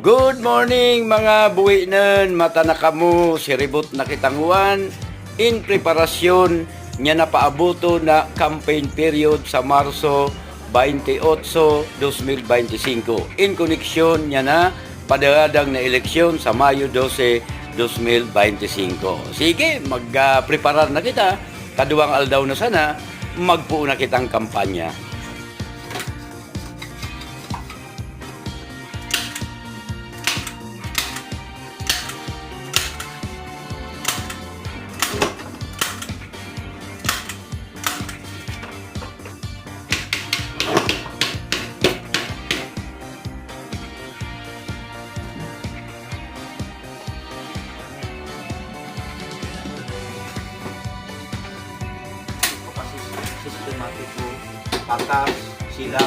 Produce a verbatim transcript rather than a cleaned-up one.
Good morning, mga buinön. Mata na kamu, siribut na kitang wan in preparasyon nia na paabuton na campaign period sa Marso baynte otso, dos mil baynte singko, in koneksyon nia na padaradang na eleksyon sa Mayo dose, dos mil baynte singko. Sige, mag, ah, preparar na kita. Kaduwang aldaw na sana, magpoo na kitang kampanya. Sistematik ko, patas, silap,